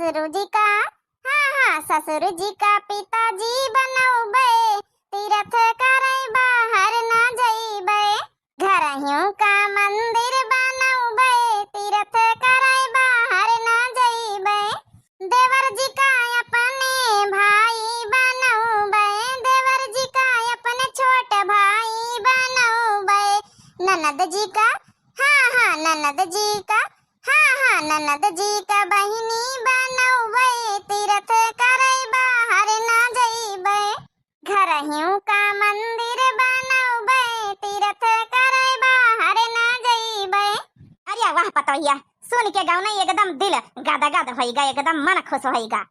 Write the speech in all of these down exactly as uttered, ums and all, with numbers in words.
ससुर जी का, हाँ, हाँ, ससुर जी का पिताजी बनउबे, तीरथ करइ बाहर न जइबे। घरहियों का मंदिर बनउबे, तीरथ करइ बाहर न जइबे। देवर जी का अपने भाई बनउबे, देवर जी का अपने छोट भाई बनउबे। ननद जी का, हाँ, हाँ, ननद जी का, हाँ, हाँ, ननद जी का बहिनी बनउबे, तीरथ करइ बाहर न जइबे। घरहियों का मंदिर बनउबे, तीरथ करइ बाहर न जइबे। अरे वाह पतोहिया, सुन के गवना एकदम दिल गदगद होइगा, एकदम मन खुश होइगा।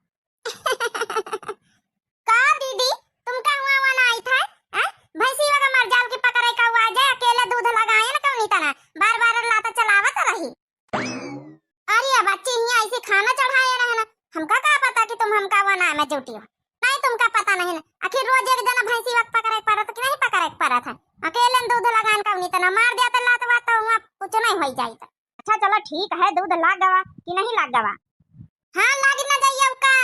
का दीदी, तुमका हुआँ वहाँ आई था, हैं? भैंसी वगैरह मर जाल की पकड़े का हुआ जाए, अकेले दूध लगाए न कौनी तना, बार बार लाता चलावत रही। अरे बच्ची, हियाँ ऐसे खाना चढ़ाए रहे ना, हमका का पता कि तुम हमका वहाँ में जुटी हो। नहीं, तुमका पता नहीं ना, आखिर रोज एक जना भैंसी वक्त पकड़े के पड़त कि नहीं पकड़े के पड़त है। अकेले दूध लगान कौनी तना, मार दिया तो लात वात तो हुआँ कुछ नहीं होई जाई तो। अच्छा चलो ठीक है, दूध लाग गवा कि नहीं लाग गवा? हाँ, लाग न जाई अब का।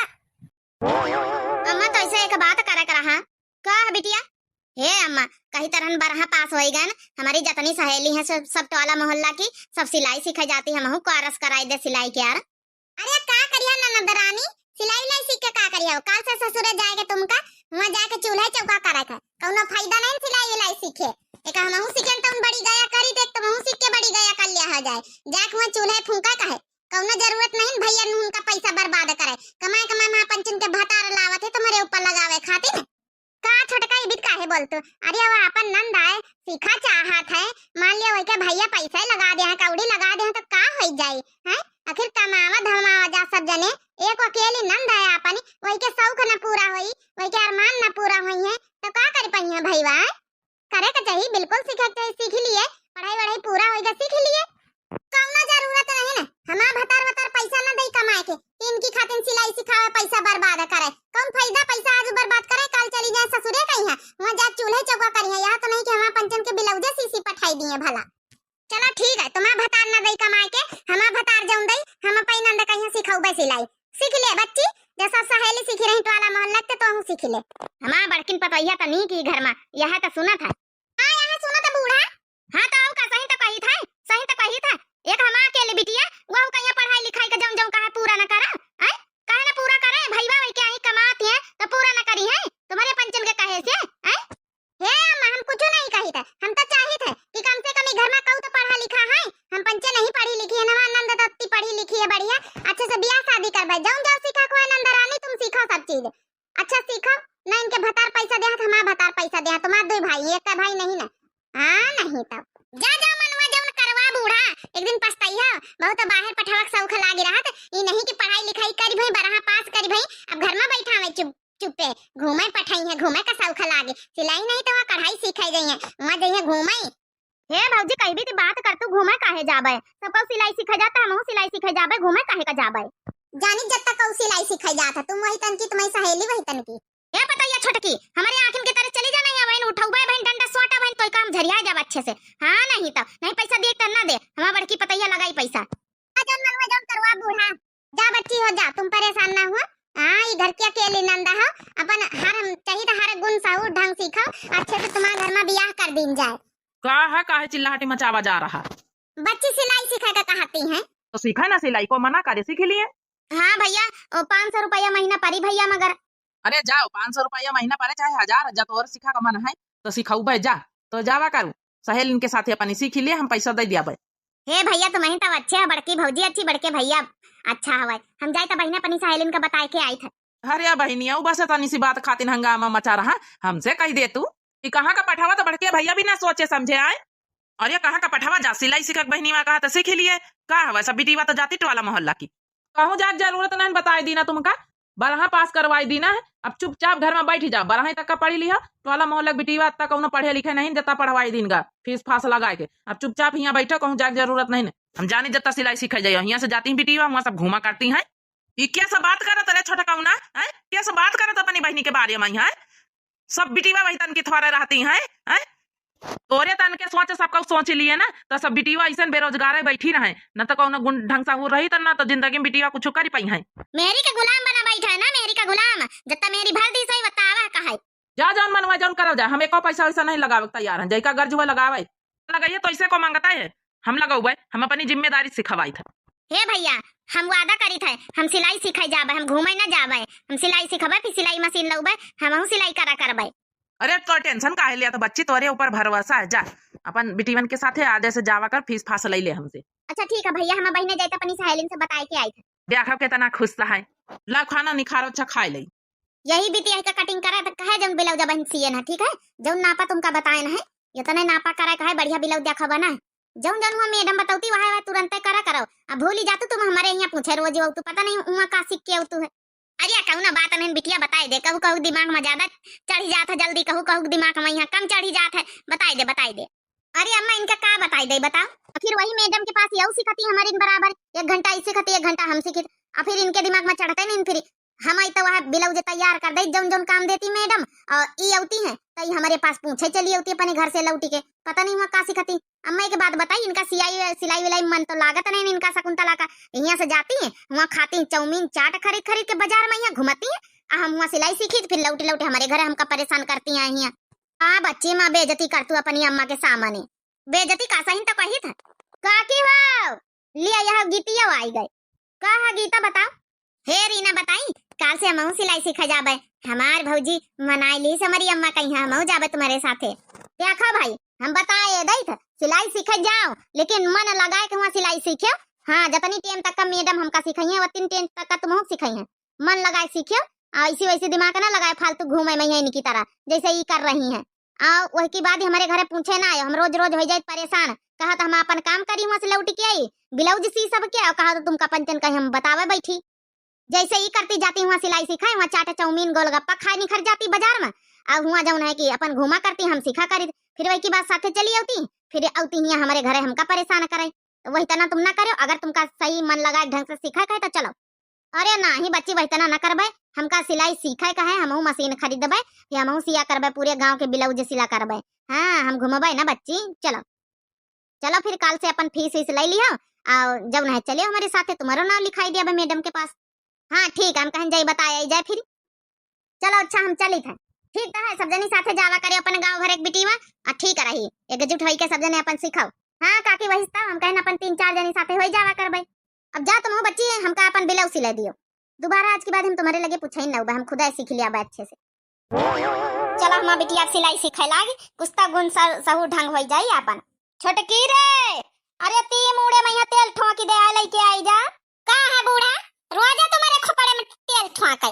अम्मा, तो ऐसे एक बात करे के रहा। का है बिटिया? हे अम्मा, कही तरहन बरहा पास होई गए न, हमारी जतनी सहेली हैं सब, सब टोला मोहल्ला की, सब सिलाई सीखे जाती, हमहू कोरस कराई दे सिलाई के यार। अरे का करिया ननद रानी, सिलाई उलाई सीख के का करिया हो? काल से ससुरे जाए के तुमका, वहाँ जाके चूल्हे चौका करे के, कौनो फायदा नहीं सिलाई उलाई सीखे। एक हमहू सीखे तो बड़ी गया करी, देख तुमहू सीख के बड़ी गया कर लिया हो जाए, जाके वहाँ चूल्हे फूंका कहे। कौनो जरूरत नहीं भैया नु उनका पैसा बर्बाद करे, कमाए कमाए महापंचन के भतार लावत है तुम्हारे ऊपर लगावे खातिर। का छोटका इबित काहे बोलतू? अरे वो अपन नंद आए, सीखा चाहत है, मान लिया वही के भैया पैसा लगा दे हैं, कौड़ी लगा दे हैं तो का होई जाई, हैं? आखिर कमावा धमावा जा सब जने, एक अकेली नंद है अपनी, वही के शौक न पूरा होई, वही के अरमान न पूरा होई है, तो का कर पाई है भईवा, हैं? करे के चाही, बिल्कुल सीखे के चाही, सीख लिए, पढ़ाई वढ़ाई पूरा होइगा, सीख लिए। कौनो जरूरत नहीं ना, हमार भतार वतार पैसा ना दई कमाए के, कि इनकी खातिर सिलाई सिखावे, पैसा बर्बाद करे। कौन फायदा पैसा आज बर्बाद करे, काल चली जाए ससुरे कहीं है, वहाँ जा चूल्हे चौका करी है। यहाँ तो नहीं कि हमार पंचन के ब्लाउजे सी सी पठाई दिए भला। चलो ठीक है, तुम्हार भतार ना दई कमाए के, हमार भतार जौन दई, हम अपनी नंद कहीं सिखौबे सिलाई। सीख ले बच्ची, जैसा सहेली सीखी रही टोला मोहल्ला के, तो तू सीख ले। हमार बड़किन पतोहिया तो नीक ही घर में, यह तो सुनत है। हाँ, यहाँ सुनत है बूढ़ा। हाँ, तो का सही तो कही था, सही तो कही था। एक हमार अकेले बिटिया, वहू कहिया पढ़ाई लिखाई के जौन जौन कहा पूरा न करा, हैं? काहे न पूरा करे? भईवा वही के आई कमात हैं, तो पूरा न करी है तुम्हारे पंचन के कहे से, हैं? हे अम्मा, हम कुछ नहीं कही था, हम तो चाहित है कि कम से कम ई घर में कहू तो पढ़ा लिखा है। हम पंचे नहीं पढ़ी लिखी है, हमार नंद तो अत्ती पढ़ी लिखी है, बढ़िया, अच्छे से बियाह शादी करबे, जौन जौन सीखा खोए नंद रानी, तुम सीखो सब चीज। अच्छा सीखो, ना इनके भतार पैसा दे हाथ, हमार भतार पैसा दे हाथ, तुम्हार दुई भाई, एक का भाई नहीं ना। हाँ, नहीं तब। जा, जा, मनवा जौन करवा बूढ़ा, एक दिन पछताई हो, बहुत बाहर पठावा के शौक लागे रहत, ई नहीं कि पढ़ाई लिखाई करी भई, बरहा पास करी भई, अब घर में बैठा हुए चुप, चुप्पे, घूमे पठाई है, घूमे का शौक लागे, सिलाई नहीं तो वहाँ कढ़ाई सीखे जाइए, वहाँ जाइए घूमे। हे भौजी, कहीं भी ती बात कर, तू घूमे काहे जाबे? सबका सिलाई सीखे जाता, हमहू सिलाई सीखे जाबे, घूमे काहे का जाबे? जानी जब तक कऊ सिलाई सीखे जाता, तुम वही तन की, तुम्हारी सहेली वही तन की। ए पतैया छोटकी, हमारे आँखिन के तरह चली जा, नहीं वहीं उठौबे बहन, डंडा सोटा बहन, तोय काम झरिया जाब अच्छे से। हाँ, नहीं तो, नहीं पैसा दिए तो ना दे, हमार बड़की पतैया लगाई पैसा। आ, जौन मनवा जौन करवा बूढ़ा, जा बच्ची हो जा, तुम परेशान ना हुआ। हाँ, ई घर की अकेली नंदा हो, अपन हर चाहित हर गुण सहूर ढंग सीखो, अच्छे से तुम्हारे घर में बियाह कर दीन जाए। का है, काहे चिल्लाहटी मचावा जा रहा? बच्ची सिलाई सीखे का कहती हैं। तो सीखे ना सिलाई, को मना करे, सीख लिए। हाँ भैया, ओ पाँच सौ रुपया महीना परी भैया मगर। अरे जाओ, पाँच सौ रुपया महीना परे चाहे हजार, जब तोर सीखा का मन है तो सिखौबे जा, तो जावा करू, सहेलिन के साथे अपनी सीख लिए, हम पैसा दे दियाबे। हे भैया, तुमही तब अच्छे है, बड़की भौजी अच्छी, बड़के भैया अच्छा हवाए। हम जाए तब बहिना अपनी सहेलिन का बताए के आई थे। अरे बहिनिया, उ बस तनी सी बात खातिन हंगामा मचा रहा, हमसे कह दे तू कि कहाँ का पठावा तो बड़के भैया भी ना सोचे समझे आए। अरे कहाँ का पठावा, जा सिलाई सीखक बहिनी में कहा तो सीख लिए, का हवा सब बिटिया तो जाती टोला मोहल्ला की। कहूँ जाए के जरूरत नहीं, बताए दीना तुमका, बारह पास करवाई दीना है। अब चुपचाप घर में बैठ जाओ, बारह तक का पढ़ी लिहा, टोला मोहल्ला के बिटिया तक कौनो पढ़े लिखे नहीं, जता पढ़वाई दीन गा, फीस फास लगाए के। अब चुपचाप यहाँ बैठो, कहूँ जाए के जरूरत नहीं। हम जानी जता सिलाई सीखे जाइए, यहाँ से जाती बिटिया, वहाँ सब घूमा करती हैं। ई क्या सब बात करत रे छोटा कौना, हैं? क्या सब बात करत अपनी बहिनी के बारे में, हैं? सब बिटिया वही तन की थोड़े रहती हैं, हैं? तोरे तन के सोच सबका सोच लिए ना, तो सब बिटिया ऐसन बेरोजगार है बैठी रहे, न तो कौनो गुण ढंग से हो रही, तो न तो जिंदगी में बिटिया कुछ करी पाई है। मेहरी के गुलाम बना बैठा है ना, मेहरी का गुलाम। जत्ता मेहरी भर दी सही, वत्ता आवा का है। जा, जौन मन हुआ, जौन करल जाए, हम एको पैसा वैसा नहीं लगावे के तैयार हैं। जैका गर्ज हुआ लगावे, लगाइए तो ऐसे को मांगता है, हम लगौबे, हम अपनी जिम्मेदारी सिखवाई था। हे भैया, हम वादा करी थे, हम सिलाई सीखे जाबे, हम घूमे न जाबे, हम सिलाई सिखबे, फिर सिलाई मशीन लौबे, हमहू सिलाई करा करबे। अरे तो टेंशन काहे लिया, तो बच्ची तोरे ऊपर भरोसा है, जा अपन बिटिवन के साथे आजे से जावा कर, फीस फास ले ले हमसे। अच्छा ठीक है भैया, हम बहिने जाए तो अपनी सहेलिन से बताए के आई थे। देखो कितना खुश है, ला खाना निखारो, अच्छा खाए ले। यही बिटिया का कटिंग करा तो कहे जौन ब्लाउज बहन सियन है, ठीक है, जौन नापा तुमका बताए न है, इतने नापा करा कहे बढ़िया ब्लाउज देखा बना है। जौन जौन हुआ मैडम बतौती वह वह तुरंते करा करो। अब भूली जातू तुम हमारे यहाँ पूछे रोज हो तू, पता नहीं हुआ का सीख के हो तू है। अरे कहू ना बात नहीं बिटिया बताए दे, कहू कहू दिमाग में ज्यादा चढ़ी जात है जल्दी, कहू कहू दिमाग में यहाँ कम चढ़ी जात है, बताए दे बताए दे। अरे अम्मा इनका का बताए दे बताओ, फिर वही मैडम के पास यहू सिखती हमारे बराबर, एक घंटा इसे सिखती एक घंटा हम सिखित, और फिर इनके दिमाग में चढ़ते नहीं फिर हम आई तो वह ब्लाउज तैयार कर दे, जौन जौन काम देती मैडम, और ई औती हैं, तो ई हमारे पास पूछे चली औती अपने घर से लौटी के, पता नहीं हुआ का सिखती। अम्मा एक बात बताई, इनका सिलाई, सिलाई विलाई मन तो लागत नहीं इनका शकुंतला का, यहाँ से जाती हैं, वहाँ खाती हैं चाउमीन, चाट खरीद खरीद के बाजार में यहाँ घुमाती हैं, आ हम वहाँ सिलाई सीखी, तो फिर लौटे लौटे हमारे घर हमका परेशान करती हैं यहाँ। हाँ बच्ची, माँ बेइज्जती कर तू अपनी अम्मा के सामने। बेइज्जती का सही तो कही था। काकी हो, लिया यह गीतिया आई गए। का है गीता बताओ? हे रीना बताई, काल से हमहू सिलाई सीखे जाबे। हमार भौजी मनाई ली से हमारी अम्मा कही हमहू जाबे तुम्हारे साथे। देखो भाई, हम बताए दई थे, सिलाई सीखे जाओ, लेकिन मन लगाए के वहाँ सिलाई सीखे। हाँ, जतनी टेम तक का मैडम हमका सिखाई है, वतनी टेम तक का तुमहू सिखाई है। मन लगाए सीखे, आ ऐसी वैसी दिमाग ना लगाए फालतू घूमे में यही की तरह, जैसे ई कर रही हैं। आ वही के बाद ही हमारे घरे पूछे ना आयो, हम रोज रोज हो जाए परेशान। कहा तो हम अपन काम करी, वहाँ से लौट के आई, ब्लाउज सी सब के, और कहा तो तुमका पंचन कहीं हम बतावे बैठी। जैसे ही करती जाती वहाँ सिलाई सिखाए, वहाँ चाट चाउमीन गोलगप्पा खाए निखर जाती बाजार में। और हुआ जौन है कि अपन घूमा करती, हम सीखा करी, फिर वही की बात साथे चली आती, फिर आती हियाँ हमारे घरे हमका परेशान करे। तो वही तना तुम ना करो, अगर तुमका सही मन लगा ढंग से सीखा कहे तो चलो। अरे नाही बच्ची, वही तना ना करबे, हमका सिलाई सीखे का है, हमहू मशीन खरीदबे, फिर हमहू सिया करबे, पूरे गाँव के ब्लाउज सिला करबे। हाँ, हम घूमबे ना बच्ची, चलो। चलो फिर काल से अपन फीस वीस ले लियो, और जब नहीं चलियो हमारे साथे, तुम्हारो नाम लिखाई दिया मैडम के पास। हाँ ठीक, हम कहन जाई बताए आई जाए फिर। चलो अच्छा, हम चलित है। ठीक तो है, सब जनी साथे जावा करे अपन गाँव भर एक बिटिया, और ठीक रही, एकजुट होई के सब जने अपन सिखाओ। हाँ काकी, वही तो हम कहन अपन तीन चार जनी साथे होई जावा करबे। अब जा तुम बच्ची, हमका अपन ब्लाउज सिला दियो, दोबारा आज के बाद हम तुम्हारे लगे पूछे ही ना, हम खुदा सीख लिया बा अच्छे से। चलो हमार बिटिया अब सिलाई सीखे लागी, कुछ तो गुण स-, सहू ढंग होई जाई आपन। छोटकी रे, अरे ती मुड़े में यहाँ तेल ठोंकी दे, आ लेके आई जा। का है बूढ़ा, रोजा तुम्हारे खोपड़े में तेल ठोंके।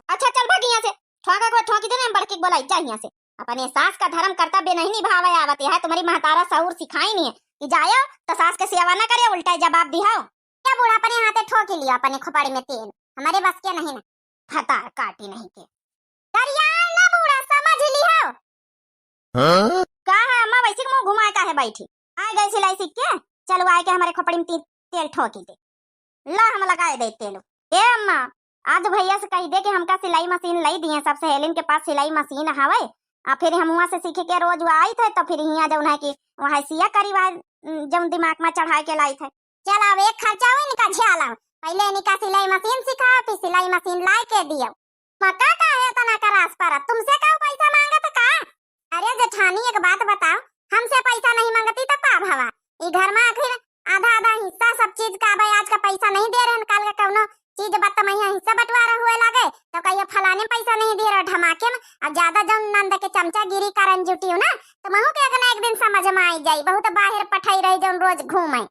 अच्छा चल भाग यहाँ से, ठोंका को ठोंकी देने हम बड़की बोलाई जा यहाँ से। अपने सास का धर्म कर्तव्य नहीं निभावे आवत है, तुम्हारी महतारा सहूर सिखाई नहीं है कि जायो तो सास के सेवा ना करे, उल्टा जवाब दिहाओ। क्या बूढ़ा अपने हाथे ठोकी लियो अपने खोपड़ी में तेल, हमारे बस के नहीं ना। फतार काटी नहीं के। करिया ना बूढ़ा, समझ लिहो। हाँ? का है अम्मा, वैसे मुँह घुमाए काहे बैठी? आ गए सिलाई सीख के, चलो आए के हमारे खोपड़ी में ती-, तेल ठोकी दे। ला हम लगाए दे तेल। ए अम्मा, आज भैया से कही दे कि हमका सिलाई मशीन लाई दिए, सब सहेलिन के पास सिलाई मशीन हवे। आ फिर हम वहाँ से सीख के रोज वो आई थे, तो फिर हियाँ जौन है कि वहाँ सिया करी वहाँ, उम, जौन दिमाग में चढ़ाए के लाई थे। चल अब एक खर्चा हुई इनका झेला, पहले इनका सिलाई मशीन सिखाओ, फिर सिलाई मशीन लाई के दियो। मक्का काहे इतना करास परत? तुमसे का पैसा मांगत का? अरे जेठानी, एक बात बताओ, हमसे पैसा नहीं मांगती तो का भवा? ई घर में आखिर आधा आधा हिस्सा सब चीज का भाई, आज का पैसा नहीं दे रहे, काल का कौनो चीज बत में हिस्सा बंटवारा हुए लागे तो कहिए फलाने पैसा नहीं दे रहे, धमाके में। अब ज्यादा जौन नंद के चमचागिरी करन जुटियो ना, तो महू के एक ना एक दिन समझ में आई जाई। बहुत बाहर पठाई रही जौन रोज घूमे।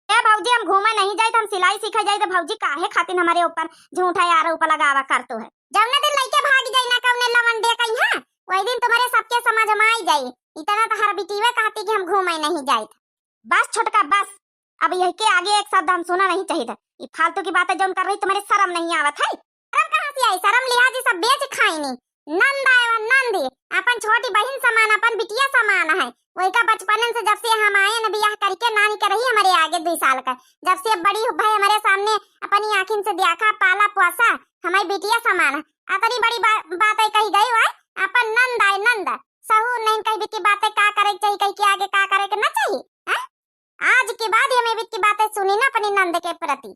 ए भौजी, हम घूमे नहीं जाइत, हम सिलाई सीखे जाइत, तो भौजी काहे खातिर हमारे ऊपर झूठा आरोप लगावा करतो है? जौने दिन लइके भाग जाई ना कौने लवंडे कहीं, हाँ, वही दिन तुम्हारे सबके समझ में आई जाई। इतना तो हर बिटिया कहती कि हम घूमे नहीं जाइत। बस छोटका बस, अब यही के आगे एक शब्द हम सुना नहीं चाहिए था। ये फालतू की बातें जौन कर रही, तुम्हारे शर्म नहीं आवत है? शर्म कहाँ से आई? शर्म लिहाज ये सब बेच खाई नहीं। नंद आए वा नंद, अपन छोटी बहिन समान, अपन बिटिया समान है। वही का बचपनन से जब से हम आए न बियाह करके, नानी के रही हमारे आगे दुई साल का, जब से बड़ी भई हमारे सामने अपनी आँखिन से देखा, पाला पोसा, हमारी बिटिया समान है। अतनी बड़ी बा-, बात है कही गई हुआ, अपन नंद आए नंद। सहूर नहीं, कही बीती बातें का करे के चाही, कही के आगे का करे के ना चाही, हैं? आज के बाद ये में बीती बातें सुनी ना अपनी नंद के प्रति।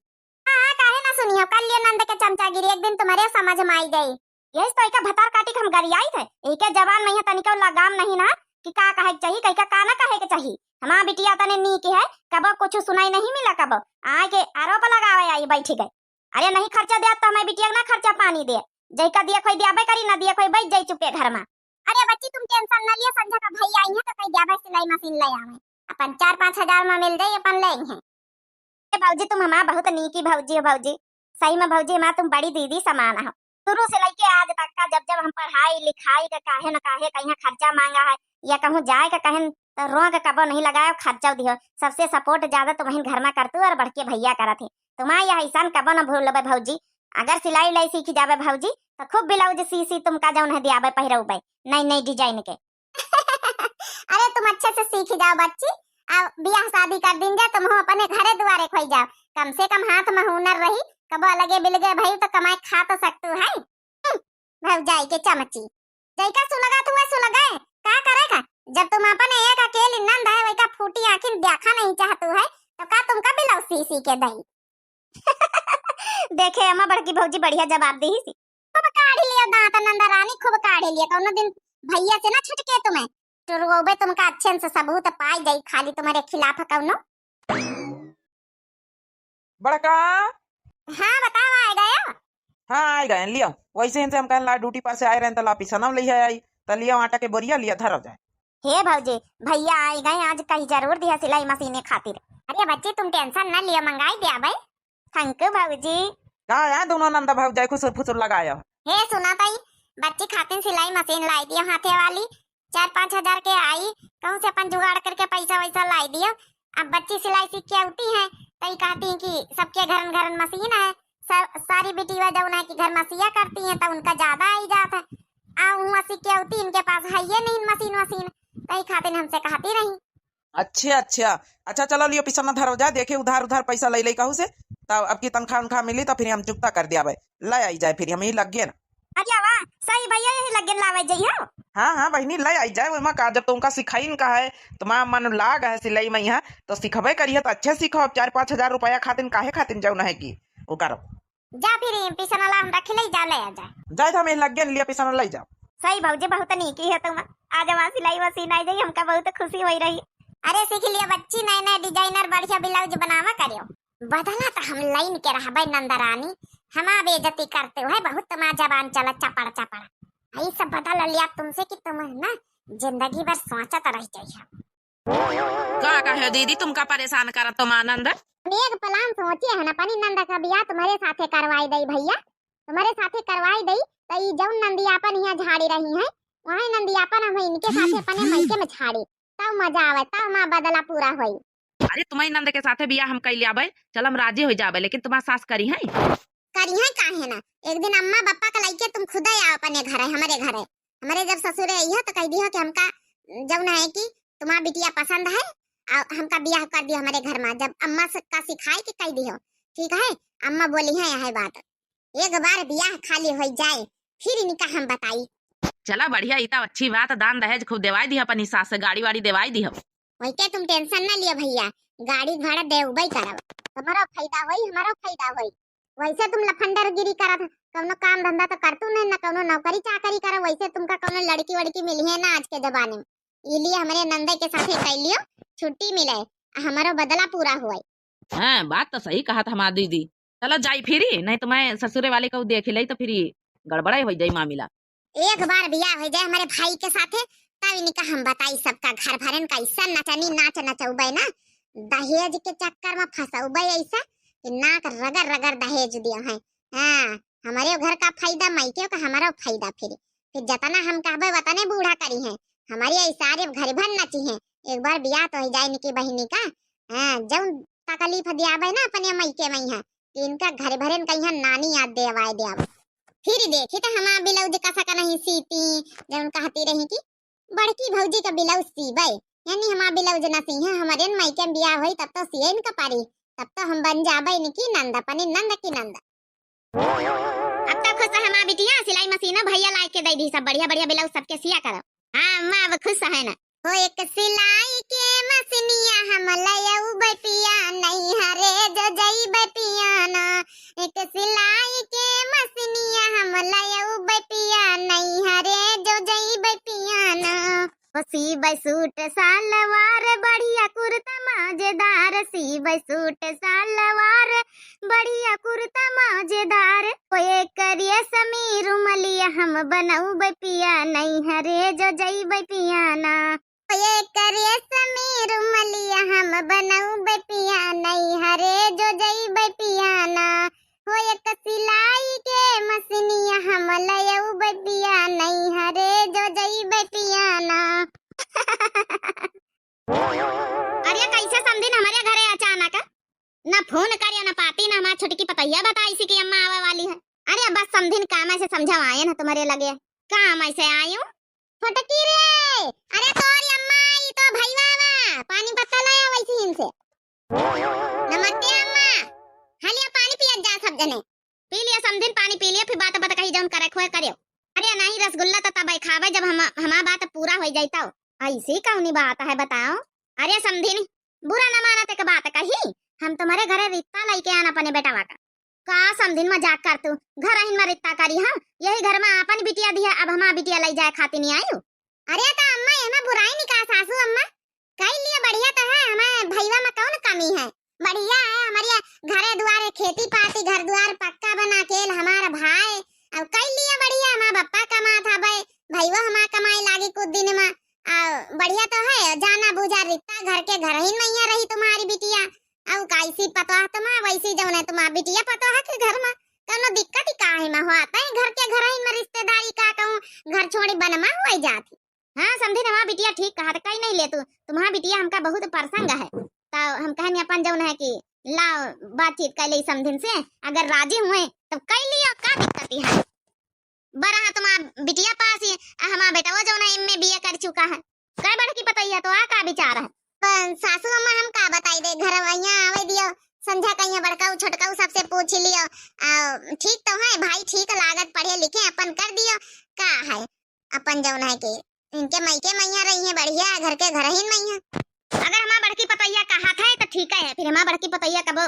हाँ, हाँ, काहे ना सुनी हो, कर लियो नंद के चमचागिरी, एक दिन तुम्हरे समझ में आई जाई। यही तो एका भतार काटी के हम गरियाई थे, एके जबान नहीं है, तनिको लगाम नहीं ना कि का कहे के चाही, कही का, का ना कहे के चाही। हमार बिटिया तने नीक है, कबो कुछ सुनाई नहीं मिला, कबो आए के आरोप लगावे आई बैठी गए। अरे नहीं खर्चा दे तो हमारी बिटिया के ना खर्चा पानी दे, जैका दिए खोई दियाबे करी, ना दिए खोई बैठ जाई चुपे घर में। अरे बच्ची तुम टेंशन न लियो, संझा का भैया आई है तो कही दियाबे सिलाई मशीन ले आवे, अपन चार पाँच हजार में मिल जाई, अपन ले आई है। ए भौजी तुम हमार बहुत नीकी भौजी हो भौजी, सही में भौजी हमार तुम बड़ी दीदी समान हो। शुरू से लेके आज तक का जब जब हम पढ़ाई लिखाई का काहे न काहे कहीं खर्चा मांगा है या कहूँ जाए का कहें तो रोक कबो नहीं लगाए खर्चा दियो, सबसे सपोर्ट ज्यादा तुम्हें घर में करतू और बड़के भैया करत है। तुम्हार यह एहसान कबो न भूलबे भौजी। अगर सिलाई उलाई सीख जाबे भौजी तो खूब ब्लाउज सी सी तुमका जौन है दियाबे पहिरौबे नई नई डिजाइन के। अरे तुम अच्छे से सीख जाओ बच्ची, अब बियाह शादी कर दिन जा, तुम अपने घरे दुआरे खोई जाओ, कम से कम हाथ में हुनर रही, कबो अलगे बिलगे भई तो कमाए खा तो सकतू है। हम्म, भौजाई के चमची, जैका सुलगा तू है सुलगा है, का करेगा? जब तुम अपने एक अकेली नंद है वैका फूटी आँखिन देखा नहीं चाहतू है तो का तुमका ब्लाउज सी सी के दई? देखे अम्मा बड़की भौजी बढ़िया जवाब दी सी। खूब काढ़ी लियो दांत नंद रानी, खूब काढ़ी लियो, कौनो दिन भैया से ना छुटके तुम्हें, टुरवोबे तुमका अच्छे से सबूत पाई जाई खाली तुम्हारे खिलाफ कौनो। बड़का। हाँ बताओ, आ गया। हाँ आ गए लियो, वैसे इनसे हम कहन ला ड्यूटी पर से आए रहे तो ला पिसनव ले आई, तो लियो आटा के बोरिया लियो धरो जाए। हे भौजी, भैया आई गए, आज कही जरूर दिया सिलाई मशीने खातिर। अरे बच्ची तुम टेंशन न लियो, मंगाई दिया भाई। थैंक यू भौजी। का है दोनों नंदा भौजाई खुसुर फुसुर लगायो? हे सुना तई, बच्ची खातिर सिलाई मशीन लाई दियो हाथे वाली, चार पाँच हजार के आई, कहूँ से अपन जुगाड़ करके पैसा वैसा लाई दियो। अब बच्ची सिलाई सीख के आती है तो ये कहती हैं कि सबके घरन घरन मशीन है, सा-, सारी बिटिया जौन है कि घर में सिया करती हैं तो उनका ज्यादा आई जात है। आ हुआ सीख के आती इनके पास है ये नहीं मशीन वशीन, तो ये खातिर हमसे कहती रही। अच्छा अच्छा। अच्छा चलो लियो पिसना धरो जा, देखे उधार उधार पैसा ले ले कहू से, तब अब की तनख्वाह उनखा मिली तो फिर हम चुकता कर दिया भाई, ले आई जाए फिर हम ही लग गए ना। अरे वाह, सही भैया यही लगे लावे जइहो। हाँ हाँ बहिनी ले आई जाए, ओमा का जब तुमका सिखाइन का है, तुम्हारा मन लाग है सिलाई में यहाँ तो सिखबे करिए तो अच्छे सीखो। अब चार पाँच हजार रुपया खातिन काहे खातिन जाऊ ना है कि वो करो। जा फिर पिसनला हम रख ले, जा ले आ जा। जाए तो हमें लग गए लिया पिसना ले जाओ। सही भौजी बहुत नीकी है तुम, आज वहाँ सिलाई मशीन आई जाई हमका बहुत खुशी होई रही। अरे सीख लिया बच्ची, नए नए डिजाइनर बढ़िया ब्लाउज बनावा करियो। बदला तो हम लाइन के रहबे नंदरानी, हमार बेइज्जती करते हो है बहुत, तुम्हार जबान चला चपड़ चपड़। यही सब बदला लिया तुमसे कि तुम ना जिंदगी भर सोचत रह जाइए। का कहे दीदी, तुमका परेशान करत तुम आनंद? हम एक प्लान सोचे है ना, अपनी नंद का बियाह तुम्हारे साथे करवाई दई भैया, तुम्हारे साथे करवाई दई, तो ई जौन नंदियापन यहाँ झाड़ी रही है, वही नंदियापन हम इनके साथे अपने मायके में झाड़ी, तब मजा आवे, तब हमार बदला पूरा होई। अरे तुम्हारी नंद के साथे बियाह हम कैले आबे, चल हम राजी हो जाबे, लेकिन तुम्हार सास करी है? करी है काहे ना, एक दिन अम्मा बप्पा के लइके तुम खुदे आओ अपने घरे, हमारे घरे, हमारे जब ससुरे आई है तो कह दी हो कि हमका जौन है कि तुम्हार बिटिया पसंद है, आ हमका बियाह कर दियो हमारे घर में, जब अम्मा से का सिखाए के कह दी हो, ठीक है? अम्मा बोली है यह बात, एक बार बियाह खाली हो जाए फिर इनका हम बताई। चला बढ़िया, ई तो अच्छी बात, दान दहेज खूब देवाई दी अपनी सास से, गाड़ी वाड़ी देवाई दी हो। वही के तुम टेंशन ना लियो भैया, गाड़ी घोड़ा देवबे करब, तुम्हारो फायदा होई हमारो फायदा होई। वैसे तुम लफंडरगिरी करत, कौनो काम धंधा तो करतू नहीं ना, कौनो नौकरी चाकरी करब, वैसे तुमका कौनो लड़की वड़की मिली है ना आज के जमाने में। इलिए हमरे नंदे के साथे कैलियो, छुट्टी मिले, आ हमरो बदला पूरा हुए। हाँ बात तो सही कहत हमार दीदी। चलो जाई फिरी, नहीं तो मैं ससुरे वाले को देख ले तो फिरी गड़बड़ाई हो जाई मामला। एक बार बियाह हो जाए हमारे भाई के साथे, तब इनका हम बताई सबका घर भरन का ऐसा नचनी नाच नचौबे ना, दहेज के चक्कर में फंसौबे ऐसा कि नाक रगड़ रगड़ दहेज दियो है। हाँ, हमारे घर का फायदा, मायके का हमारा फायदा। फिर फिर जतना हम कहबे वतने बूढ़ा करी हैं, हमारी ऐसा रे घर भर नची हैं। एक बार बियाह तो हो जाए इनकी बहिनी का, हाँ, जौन तकलीफ दियाबे ना अपने मायके में है कि इनका घर भरन का यहाँ नानी याद देवाए देवाए। फिर देखी तो हमार ब्लाउज कसा का नहीं सीती, जौन कहती रही कि बड़की भौजी का ब्लाउज सीबे, यानी हमार ब्लाउज न सीहे, हमारे मायके में बियाह होई तब तो सिए इनका पारी, तब तो हम बन जाबे इनकी नंद, अपनी नंद की नंद। अब तो खुश है हमार बिटिया, सिलाई मशीन भैया ला के दे दी, सब बढ़िया बढ़िया ब्लाउज सबके सिया करो। हाँ, अम्मा अब खुश है ना। हो एक सिलाई के मशीनिया हम लयउबै पिया, नैहरे जो जइबै पिया ना। एक सिलाई के मशीनिया हम लयउबै पिया, नैहरे जो जइबै पिया ना। हो सीबै सूट सलवार बढ़िया कुर्ता मजेदार, सीबै सूट सलवार बढ़िया कुर्ता मजेदार। हो एक रेशमी रुमलिया हम बनउबै पिया, नैहरे जो जइबै पिया ना। हो एक रेशमी रुमलिया हम बनउबै पिया, नैहरे जो जइबै पिया ना। हो एक सिलाई के मशीनिया हम लयउबै पिया, नैहरे जो जइबै पिया ना। अरे कैसे समधिन हमरे घरे अचानक? ना फोन करियो, ना पाती, ना हमार छोटकी पतोहिया बताइसी कि अम्मा आवे वाली है। अरे बस समधिन काम से समझावा आयन है तुम्हरे लगे। काम से आयो? छोटकी रे, अरे तोरी अम्मा, ई तो भईवा बा, पानी पत्ता ले आवै छी इनसे। नमस्ते अम्मा। हाँ लिया पानी पियत जा सब जने। पी लिया समधिन, पानी पी लिया, फिर बात बात कही जौन करे खोए करियो। अरे नहीं, रसगुल्ला तो तबै खाबै जब हम, हमार बात पूरा होइ जाई तौ। ऐसी कौनी बात है बताओ? अरे समधिन, बुरा न मानत एक बात कही, हम तुम्हरे घरे रिश्ता लइके आन अपने बेटवा का। का समधिन मजाक करतू? घरहिन में रिश्ता करी हम, यही घर में आपन बिटिया दिया, अब हमार बिटिया लइ जाए खातिर नहीं आयु? अरे तो अम्मा, एमा बुराई नहीं का सासू अम्मा? कई लियो बढ़िया तो है, हमारे भईवा में कौन कमी है? बढ़िया है, हमारे घरे दुआरे खेती पाती, घर दुआर पक्का बना के हमारा भाई, अब कई लियो बढ़िया, हमार बप्पा कमात हबै, भईवा हमार कमाए लागी कुछ दिन में, आ बढ़िया तो है, जाना बूझा रिश्ता घर के घरहिन में रही तुम्हारी बिटिया। अउ कैसी पतोह तुम्हार, वैसी जौन है तुम्हार बिटिया पतोह के घर में। कौनो दिक्कत ही का है मा होत है, घर के घरहिन में रिश्तेदारी का कहूँ, घर छोड़ी बनमा होइ जात ही। हाँ समधिन, हमार बिटिया ठीक कहत, कई नहीं ले तू, तुम्हार बिटिया हमका बहुत पसंद है। तो हम कहनी अपन जौन है कि लाओ बातचीत कर ले समधिन से, अगर राजी हुए तो कई लियो, का दिक्कत ही है? बड़ा है तुम्हार बिटिया पास ही, आ हमार बेटवा जौन है एम ए बी ए कर चुका है। कै बड़की पतोहिया तो आ का विचार है? पर सासू अम्मा हम का बताई दे, घर वहिया आवे दियो, संझा कहिया बड़काऊ छोटकाऊ सबसे पूछ लियो। आ, ठीक तो है भाई, ठीक लागत पढ़े लिखे अपन कर दियो, का है अपन जौन है कि इनके मइके मइया रही है बढ़िया, घर के घरहिन मइया। अगर हमार बड़की पतोहिया कहत है तो ठीक है, फिर हमार बड़की पतोहिया कबो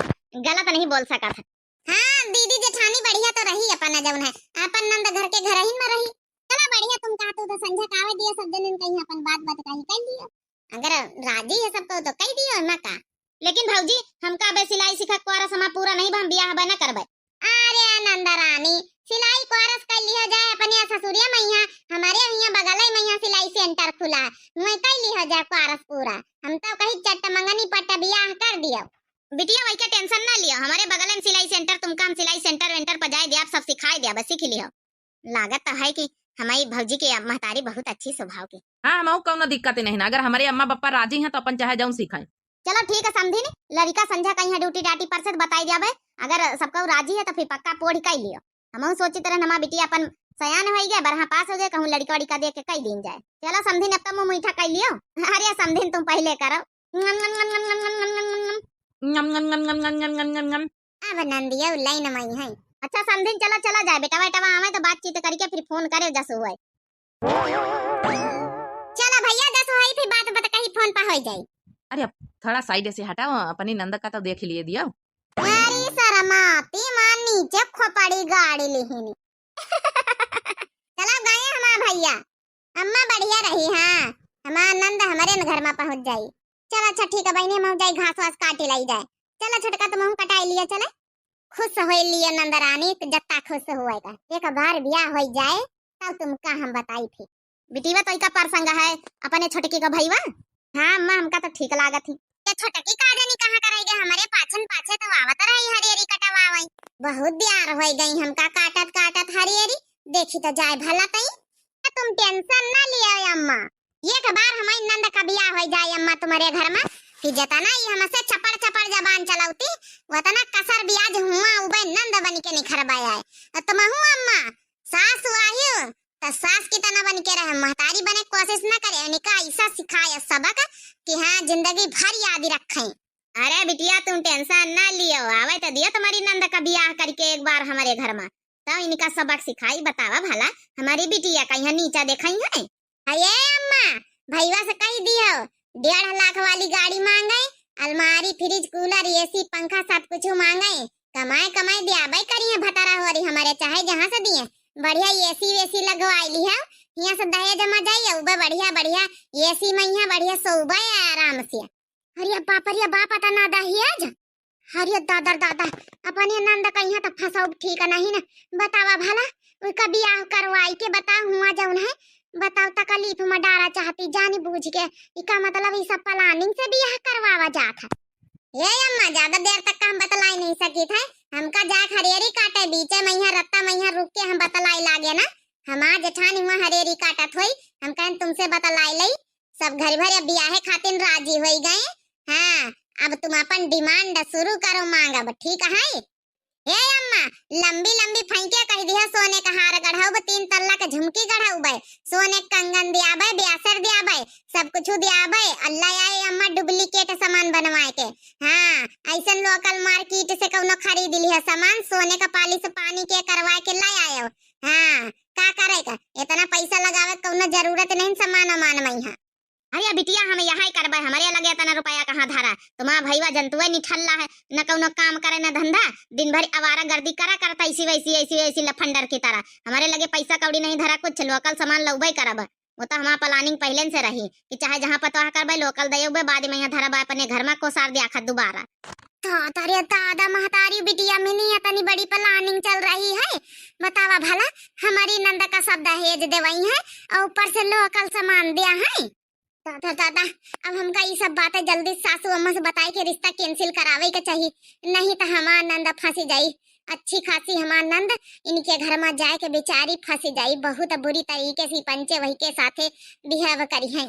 गलत नहीं बोल सकत है। हाँ, दीदी जेठानी बढ़िया तो रही अपन जौन है, अपन नंद घर के घरहिन में रही। चला बढ़िया, तुम कहतू तो संझा का आवे दियो, सब जनिन कहीं अपन बात बात कहीं कर लियो। अगर राजी है सबको तो कह दियो, एमा का। लेकिन भौजी, हमका अबे सिलाई सीखा कोरस हमार पूरा नहीं बा, हम बियाह बे न करबे। अरे नंद रानी, सिलाई कोरस कर लियो जाए अपने ससुरिया मइया, हमारे हियाँ बगल मइया सिलाई सेंटर खुला है, वहीं कर लियो जाए कोरस पूरा। हम तो कही चट्ट मंगनी पट्ट बियाह कर दियो। बिटिया वही के tension ना लियो, हमारे बगल में सिलाई सेंटर, तुमका हम सिलाई सेंटर वेंटर पर जाए दिया, सब सिखाए दिया, बस सीख लियो। लागत तो है कि हमारी भौजी के महतारी बहुत अच्छी स्वभाव की। हाँ, हमहू कौनो दिक्कत नहीं ना, अगर हमारे अम्मा पापा राजी हैं तो अपन चाहे जौन सिखाएं। चलो ठीक है समधिन, लड़िका संझा कहीं है ड्यूटी डाटी पर से तो बताई जाबे, अगर सबको राजी है तो फिर पक्का पोढ़ कर लियो। हमहू सोचित रहन हमार बिटिया अपन सयान होइ गए, बरहा पास हो गए, कहूँ लड़िका वड़िका देख के कई दिन जाए। चलो समधिन अब तो मुँह मीठा कर लियो। अरे समधिन तुम पहले करो। अब नंदिया लाइन में ही है। अच्छा समधिन चला, चला जाए, बेटवा वेटवा आवे तो बातचीत करके फिर फोन करे जस हुए। चला भैया जस हुई फिर बात बात कही फोन पर हो जाई। अरे अब थोड़ा साइड से हटाओ, अपनी नंद का तो देख लिए दियो। अरे शर्माती माँ नीचे खोपड़ी गाड़ी लिहिनी। चला गए हमार भैया। अम्मा बढ़िया रही, हाँ, हमार नंद हमरे न घर में पहुँच जाई। चल अच्छा ठीक है बहिनी, हम जाई घास वास काटी लाई जाए। चल छोटका तुम कटाई लिया चले। खुश होई लिया नंद रानी, तो जत्ता खुश हुए का। एक बार ब्याह हो जाए तब तुमका हम बताई फिर। बिटिया तो इका प्रसंग है अपने छोटकी का भईवा। हाँ अम्मा हमका तो ठीक लागत ही। ये छोटकी का जानी कहाँ कराई गए, हमरे पाछन पाछे तो आवत रही हरियरी कटवावई। बहुत दियार हो गई हमका काटत काटत हरियरी। देखी तो जाए भला तई। तुम tension ना लियो अम्मा, एक बार हमारी नंद का बियाह हो जाए अम्मा तुम्हारे घर में, कि जितना ही हमसे चपड़ चपड़ जबान चलौती, उतना कसर ब्याज हुआ उबे नंद बन के निखरबे आए। और तुम हूँ अम्मा, सास वाहियो, तो सास की तना बन के रहे, महतारी बने कोशिश न करे। इनका ऐसा सिखाए सबक कि हाँ, जिंदगी भर याद रखें। अरे बिटिया, तुम tension ना लियो, आवे तो दियो तुम्हारी नंद का बियाह करके एक बार हमारे घर में, तो इनका सबक सिखाई। बतावा भला, हमारी बिटिया का यहाँ नीचा देखाई है? अरे अम्मा, भईवा से कहि दियो, डेढ़ लाख वाली गाड़ी माँगइ, अलमारी, फ्रिज, कूलर, एसी, पंखा सब कुछ माँगइ। कमाए कमाए दियाबइ करिहे भतारा होरी हमरे, चाहे जहाँ से दिए। बढ़िया एसी वेसी लगवाइ लिहे, हियाँ से दहेज मा जाई, अउबे बढ़िया बढ़िया एसी मा हियाँ बढ़िया सोउबइ आराम से। अरे बाप, अरे बाप, अतना दहेज। अरे दादा रे दादा, अपने नंद कहिया त फंसाउब ठीक नहीं न। बतावा भला, उनका बियाह करवाई के बताओ, हुआ जउन है, बताओ तकलीफ मा डारा चाहती जानी बूझ के। इका मतलब ई सब planning से बियाह करवावा जात है। ए अम्मा, ज्यादा देर तक का हम बतलाई नहीं सकित है। हमका जाए हरियरी काटे, बीचे मइहाँ रत्ता मइहाँ रुक के हम बतलाई लागे ना। हमार जेठानी हुआ हरियरी काटत होई, हम कहन तुमसे बतलाई लई। सब घर भर अब बियाहे खातिर राजी होई गए। हाँ, अब तुम अपन demand शुरू करो माँगब, ठीक है? हे अम्मा, लंबी लंबी फैंके कहि दिहे, सोने का हार गढ़उब, तीन तल्ला के झुमकी गढ़उब, सोने के कंगन दियाबे, ब्यासर दियाबे, सब कुछ दियाबे। अल्लाह आए अम्मा duplicate सामान बनवाए के। हाँ, अइसन local market से कउनो खरीद लिहे सामान, सोने का polish पानी के करवाए के लै आयो। हाँ, का करे का? इतना पैसा लगावे के कउनो जरूरत नहीं सामान वामान मइहाँ। अरे बिटिया, हम यहै करबै, हमरे लगे इतना रुपया कहाँ धरा? तुम्हार भईवा जनतुए निठल्ला है, न कउनो काम करे न धंधा, दिन भर आवारागर्दी करा करत ऐसी वैसी, ऐसी वैसी लफंडर की तरह। हमरे लगे पैसा कौड़ी नहीं धरा कुछ, local सामान लउबै करब। वो तो हमार planning पहिले से रही कि चाहे जहाँ पतवाह करबै, local दउबै, बाद मइहाँ धरब अपने घर मा कोसार दिया खा दुबारा। दादा रे दादा, महतारी बिटिया मिली है, इतनी बड़ी planning चल रही है। बतावा भला, हमरी नंद का सब दहेज देवइहैं अउर ऊपर से local सामान दिया है। दादा दादा, अब हमका ई सब बातें जल्दी सासू अम्मा से बताई के रिश्ता cancel करावे के चाही, नहीं त हमार नंद फंसी जाई। अच्छी खासी हमार नंद इनके घर मा जाए के बेचारी फंसी जाई। बहुत बुरी तरीके से पंचे वही के साथे behave करिहैं।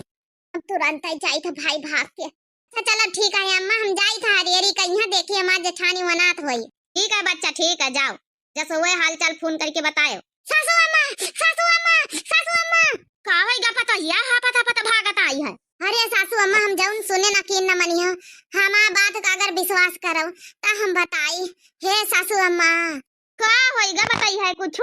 अब तुरंत ही जाई था भाई भाग के। अच्छा चलो ठीक है अम्मा, हम जाई था हरियरी कहिया, देखी हमार जेठानी वनात होई। ठीक है बच्चा, ठीक है, जाओ। जस हुए हाल चाल फोन करके बतायो। सासू अम्मा, सासू अम्मा, सासू अम्मा। का होई गा पतोहिया, हाफत हाफत भागत आई है। अरे सासू अम्मा, हम जउन सुने ना कि न मनियो, हमार बात का अगर विश्वास करव त हम बताई। हे सासू अम्मा। का होई गा, बताई है कुछ?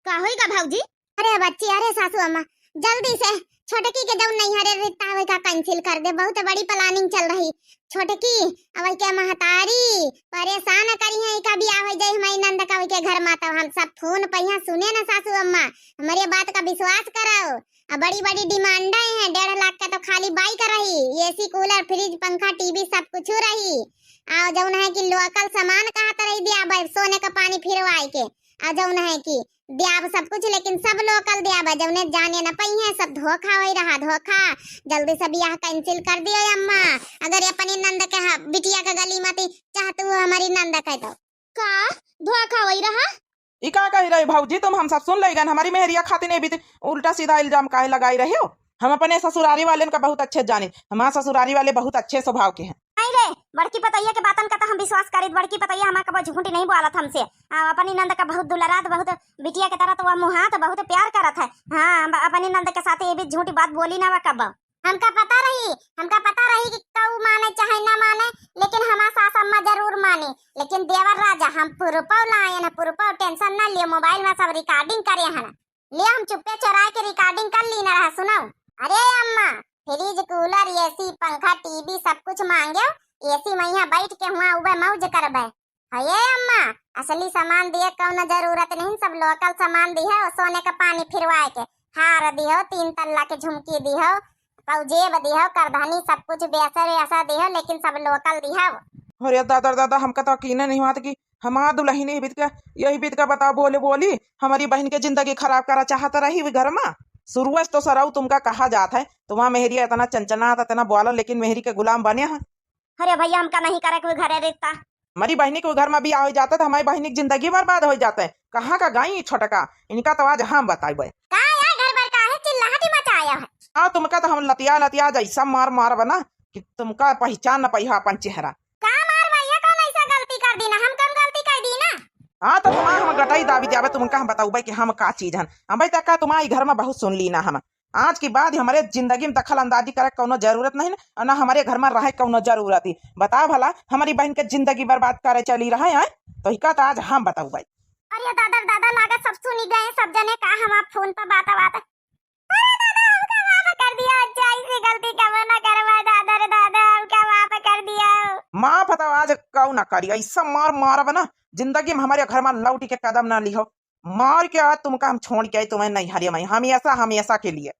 का होई गा भौजी? अरे बच्ची, अरे सासू अम्मा, जल्दी से छोटकी के जउन नैहरे रिश्ता होई का cancel कर दे, बहुत बड़ी planning चल रही। छोटकी, अब के महतारी परेशान करिहैं, इका बियाह होइ जाई हमारी नंद का, वही के घर मा, तो हम सब फोन पहिया सुने ना सासू अम्मा, हमरे बात का विश्वास करो। अब बड़ी बड़ी demand हैं, डेढ़ लाख का तो खाली bike रही, एसी, कूलर, फ्रिज, पंखा, टीवी सब कुछ रही। अउर जउन है कि local सामान कहत रही दियाबे, सोने का पानी फिरवाए के, अउर जउन है कि दियाब सब कुछ, लेकिन सब local दियाब, जउने जाने न पइहैं, सब धोखा होई रहा, धोखा। जल्दी से बियाह cancel कर दियो अम्मा, अगर अपनी नंद के ह-, बिटिया के गली मती चाहत हो हमारी नंद के तो। का धोखा होई रहा? ई का कही रही भौजी, तुम हम सब सुन लइगन, हमारी मेहरिया खातिर ए बीत उल्टा सीधा इल्जाम काहे लगाई रही हो? हम अपने ससुरारी वालेन का बहुत अच्छे जानी, हमार ससुरारी वाले बहुत अच्छे स्वभाव के हैं। नहीं रे, बड़की पतोहिया के बातन का तो हम विश्वास करित, बड़की पतोहिया हमार कबो झूठ नहीं बोलत हमसे। आ, अपनी नंद का बहुत दुलरात, बहुत बिटिया के तरह तो वह मुहात, बहुत प्यार करत है। हाँ, हम अपनी नंद के साथ ये भी झूठी बात बोली ना वह कबो। हमका पता रही, हमका पता रही कि कऊ माने चाहे ना माने, लेकिन हमार सास अम्मा जरूर मानी। लेकिन देवर राजा, हम पुरुपौ लायन है, पुरुपौ, tension ना लियो, mobile मा सब recording करे हैं। ले हम चुप्पे चोराए के recording कर ली ना रहा, सुनाओ। अरे अम्मा, फ्रिज, कूलर, एसी, पंखा, टीवी सब कुछ मांग्यो, एसी मइहाँ बैठ के हुआ उबे मौज करबे। अरे अम्मा, असली सामान दिए कउनो जरूरत नहीं, सब local सामान दिहे, वो सोने का पानी फिरवाए के, हार दिहो, तीन तल्ला के झुमकी दिहो, पौजेब दिहो, करधनी, सब कुछ बेसर वेसर दिहो, लेकिन सब local दिहो। अरे दादा रे दादा, हमका तो यकीन नहीं हुआ था कि हमार दुलहिन यही बीत का, यही बीत का बताओ, बोले बोली, हमारी बहिन के जिंदगी खराब करा चाहत रही हुई घर मा। शुरुए से तो सरऊ तुमका कहा जात है, तुम्हार मेहरिया इतना चंचनात, इतना बोला, लेकिन मेहरी के गुलाम बने हैं। अरे भैया, हमका नहीं करे कोई घरे रिश्ता। हमारी बहिनी के घर मा बियाह होइ जात है तो हमारी बहिनी की जिंदगी बर्बाद होइ जात है। कहाँ का गाई छोटका, इनका तो आज हम बताइबे। का यार, घर भर काहे चिल्लाहटी मचाया है? हाँ, तुमका तो हम लतिया लतिया जैसा मार मारब ना कि तुमका पहचान न पइहा अपन चेहरा। का मार भैया, कौन ऐसा गलती कर दी ना? हम कौन गलती कर दी ना? हाँ, तो तुम्हार हम गटई दाबी जाबे, तुमका हम बताउबे कि हम का चीज हन। अबे तक का तुम्हारी घर मा बहुत सुन ली ना हम। आज के बाद हमरे जिंदगी मा दखल अंदाजी करे कउनो जरूरत नहीं ना, और ना हमरे घर मा रहे कउनो जरूरत ही। बताओ भला, हमारी बहिन के जिंदगी बर्बाद करे चली रहे हैं, तो इका तो आज हम बताउबे। अरे दादा रे दादा, लागत सब सुनी गए, सब जने का हमार फोन पर बात बात। अरे दादा, हम माफ तो आज कऊ ना करी, ऐसा मार मारब ना, जिंदगी में हमारे घर में लौट के कदम ना लिहो। मार के आज तुमका हम छोड़ के आई तुम्हें नैहरे में, हमेशा, हमेशा के लिए।